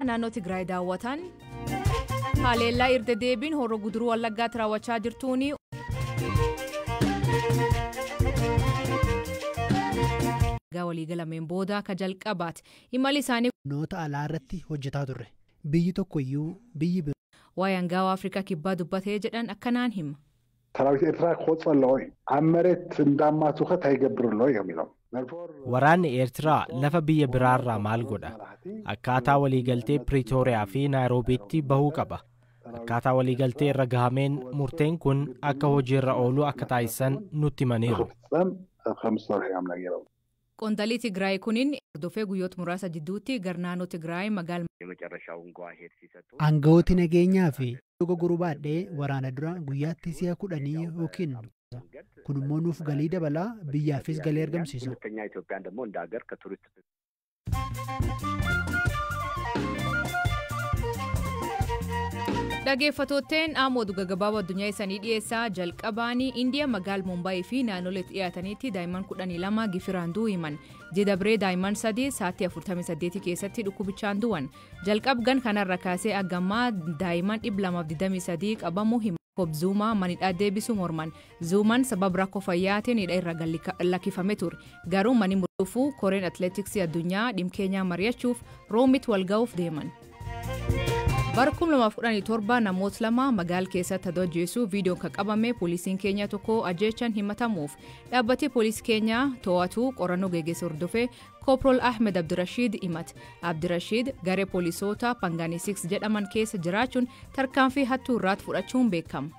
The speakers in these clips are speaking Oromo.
Naannoo Tigraay daawwatan. Haleellaa irra deebiin Horroo Guduruu Wallaggaatti raawwachaa jirtuuni. Waliigalameen booda akka jalqabaati. Imalli isaanii. Noota alaa irratti hojjetaa turre. Biyyi tokkoyyuu biyyi biraa. Waa'ee hangaawaa Afrikaa Kibbaa dubbatee jedhan akkanaan hima. ሰራዊት ኤርትራ ክወፅእ ኣለዎ እዩ ኣብ መሬት እንዳማቱ ኸ እንታይ ይገብር ኣሎ እዮም ኢሎም። Waraanni Eertiraa lafa biyya biraarraa maal godha? Akkaataa waliigaltee Piriitooriyaa fi Naayiroobiitti bahuu qaba. Akkaataa waliigaltee irra gahameen murteen kun akka hojiirra oolu akka taasisan nutti himaniiru. ክፍፀም ከም ዝሰርሑ እዮም ነጊሮም። Qondaalli Tigraay kuniin hordofee guyyoota muraasa jidduutti gara naannoo Tigraay magaalaa. የመጨረሻውን ጓሄድ ሲሰጡ Aangawooti nageenyaa fi dogoggoruu baadhee waraana dura guyyaatti si'a 10 yookiin kun immoo nuuf galii dabalaa biyyaafis galii argamsiisa. ሁለተኛ ኢትዮጵያን ደግሞ እንደ ሀገር ከቱሪስት Dhaggeeffattootteen dhaamoo oduu gaggabaaboo addunyaa isaanii dhiyeessaa jalqabaanii Indiyaa magaala Mumbaayii fi naannolee dhiyaatanitti daa'imman 12 gifiraan du'uu himan. Jidabree daa'imman 3 sa'aatii 48 keessatti dhukkubichaan du'an. Jalqabgan kanarra kaasee hagammaa daa'imman 223 qabamuu himan. Kob Zuumaa manidhaa deebisuu morman. Zuumaan sababa rakkoo fayyaatiin hidha irra lakkifame ture. Garuu mani murtuufuu koreen atileetiksii addunyaa dhimkeenyaa mari'achuuf Roomitti wal ga'uuf deeman. Bara 2017 namoota lama magaala keessatti ajjeesuu viidiyoon kan qabame poolisiin Keeniyaa tokko ajjeechaan himatamuuf dhaabbati poolisii Keeniyaa to'atu qorannoo geggeesse hordofee Koopral Ahmed Abdirashiid himate. Abdirashiid garee poolisoota Pangani 6 jedhaman keessa jiraachuun tarkaanfii hattuu irraatti fudhachuun beekama.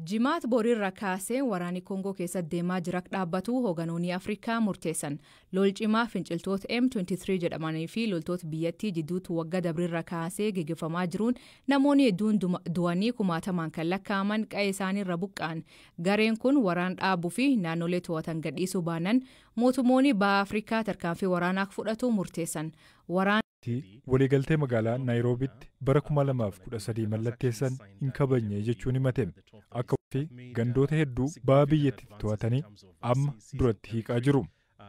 Jimaat boriirra kaasee waraanni Koongoo keessatti deemaa jira dhaabbatu hoogganoonni Afrikaa murteessan. Lol cimaa finciltoota M23 jedhamanii fi loltoota biyyattii jidduutti waggaa dabrirra kaasee geggeeffamaa jiruun namoonni hedduun du'anii kumaatamaan kan lakkaa'aman qa'ee isaaniirra buqqa'an. Gareen kun waraan dhaabuu fi naannolee to'atan gadhiisuu baanan mootummoonni baha Afrikaa tarkaanfii waraanaa fudhatu murteessan. Waraan Waliigaltee magaalaa Naayiroobitti bara 2013 mallatteessan hin kabajne jechuun himate. Akka fi gandoota hedduu baha biyyattiitti to'atanii amma duratti hiiqaa jiru.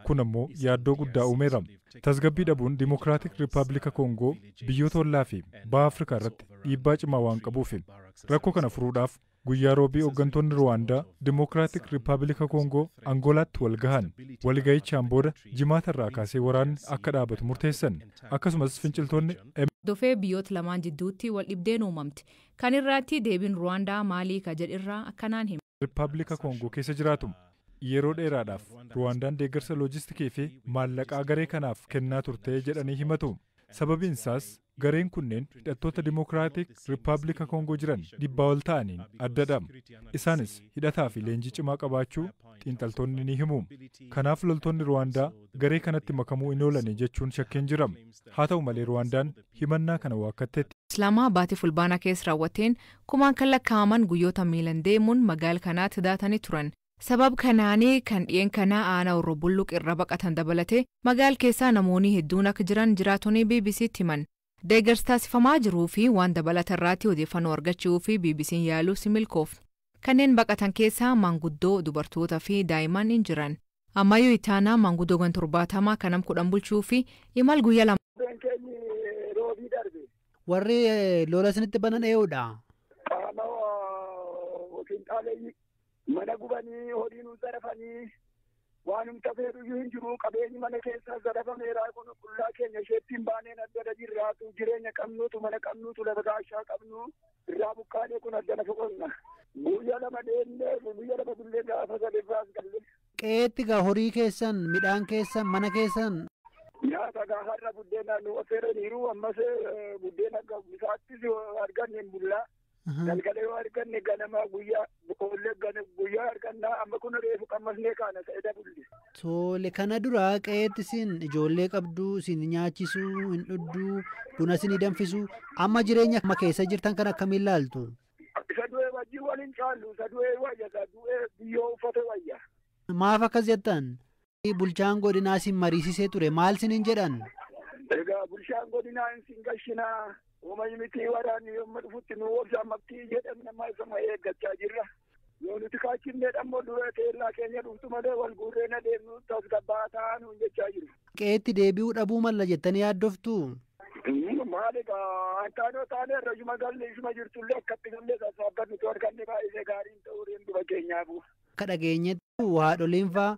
Kun ammoo yaaddoo guddaa uumeera. Tasgabbii dhabuun Dimokiraatik Rippaabilika Koongoo biyyoota ollaa fi baha Afrikaa irratti dhiibbaa cimaa waan qabuuf rakkoo kana furuudhaaf guyyaa roobii hooggantoonni Ruwaandaa Dimokiraatik Rippaabilika Koongoo Angoolaatti wal gahan. Walgahichaan booda jimaata irraa kaasee waraanni akka dhaabatu murteessan. Akkasumas finciltoonni Hordofee biyyoota lamaan jidduutti wal dhibdeen uumamte. Kan irratti deebiin Ruwaandaa maalii ka jedhirraa akkanaan hima. Rippaabilika Koongoo keessa jiraatu. Yeroo dheeraadhaaf Ruwaandaan deeggarsa loojistikii fi maallaqaa garee kanaaf kennaa turte jedhanii himatu. Sababiin isaas gareen kunneen hidhattoota Dimokiraatik Rippaabilika Koongoo jiran dhibbaa ol ta'aniin addadha. Isaanis hidhataa fi leenjii cimaa qabaachuu xiinxaltoonni ni himu. Kanaaf loltoonni Ruwaandaa garee kanatti makamuu hin oolani jechuun shakkiin jira. Haa ta'u malee Ruwaandaan himannaa kana waakkatteetti. Islaamaa baatii fulbaanaa keessa raawwateen kumaan kan lakkaa'aman guyyoota miilan deemuun magaala kanaatti daatanii turan. Sabab kanaanii kan dhiyeen kanaa aanaa Horroo Bulluq irra baqatan dabalatee magaala keessaa namoonni hedduun akka jiran jiraatonni BBCtti himan. Deeggarsi taasifamaa jiruu fi waan dabalata irraatti odeeffannoo argachuu fi BBC'n yaaluu si milkoofne. Kanneen baqatan keessaa maanguddoo, dubartoota fi daa'imman hin jiran. Ammayyuu ittaanaa maanguddoo gan 70 kanam 10 bulchuu fi imal guyyaa 2. Warri lola isinitti banan ee'uudha. Qaama finxaaleeyyii mana gubanii horii nu zarafanii waanumta fedhuyyuu hin jiru qabeenyi mana keessaa zarafameera kun qullaa keenya isheetti hin baaneen addana jirraatu jireenya qabnuutu mana qabnuutu lafa gaashaa qabnu irraa buqqaanee kun addana foqonna. Guyyaa 2 deemnee guyyaa 2 bullee gaafa sadeeffaas galle. Qe'eetti gaa horii keessan midhaan keessan mana keessan. Nyaata gaa har'a buddeena nu affeeraniiru ammas buddeena isaattis arganne hin bullaa. Galgala yoo arganne ganama guyyaa oollee guyyaa argannaa amma kun reefu qammasnee kaana sa'ida bulle. Tole kana dura qe'eetti isin ijoollee qabduu isin nyaachisuu hin dhudduu buna isin danfisuu amma jireenya amma keessa jirtan kan akkamiin laaltu? Isa du'ee wajjin waliin caallu isa du'ee wayya isa du'ee biyyoo uffate wayya. Maaf akkas jettan? Bulchaan godinaa isin mariisisee ture maal isiniin jedhan? Egaa bulchaan godinaa isin gashinaa. Uummanni miti waraanni yommuu dhufutti nu obsa ammatti jedhan nama isuma eeggachaa jirra. Yoo nuti kaachifnee dhammoo dura teellaa keenya dhuftu malee wal guurree na deemnu tasgabbaataa nuun jechaa jiru. Qe'eetti deebi'uu dhabuu malla jettanii yaaddoftu. Maal egaa antaanoo taanee irra ishuma galle ishuma jirtullee akkatti gallee sassaabbannu tu arganne baay'isee gaariin ta'uu duba keenyaafu. Akka dhageenyetti haadholiin faa.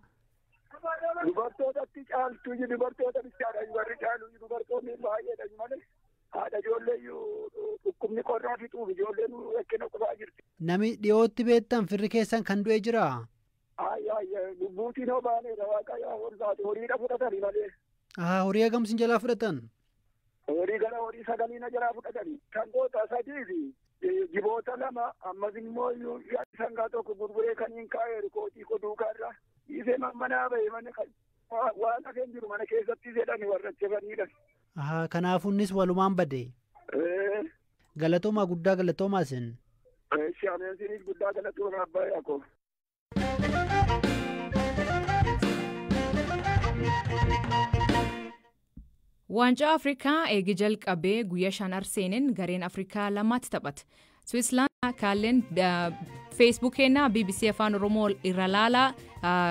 Dubartootatti caaltu dubartoota bichaadha warri caalu dubartoonni baay'eedha malee haadha ijoollee dhukkubni qorraa fixuuf ijoolleen rakkina qofaa jirti. Nami dhiyootti beektan firri keessan kan du'e jiraa? Ayyaayya lubbuutiin hoo baaneera waaqayyo horzaati horiidha fudhatanii malee. Horii hagam sin jalaa fudhatan? Horii gara horii sagaliina jalaa fudhatanii. Sangoota sadii fi jiboota 2 ammas immoo sangaa tokko gurguree kan hin kaa'eeru kootii koduukaa irraa. Isee manaa ba'e mana waan hafeen jiru mana keessatti jedhani warra chefaniidha. Kanaafuu innis walumaan bade. Galatoomaa guddaa galatoomaa isin. Shaameensinis guddaa galatoomaa abbaa yaakoo. Waancaa Afrikaa eegi jalqabee guyyaa 5 arseenin gareen Afrikaa 2tti taphata. Switzerland kaalleen Feesbuukeenna BBC Afaan Oromoo irra laalaa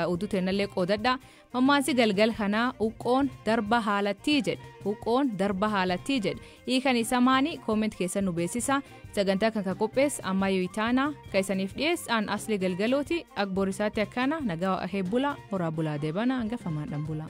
oduu teennallee qoodadha. Mammaansi galgal kanaa uqqoon darba haalattii jedha. Uqqoon darba haalattii jedha. Hiikan isa maani kooment keessan nu beeksisa. Sagantaa kan qopheesse Ammayyoo Itaanaa kan isaniif dhiyeesse aan Asli Galgalooti. Akboorisaatti akkana nagaa ahee bula horaa bulaa deebana hangafamaan dhan bula.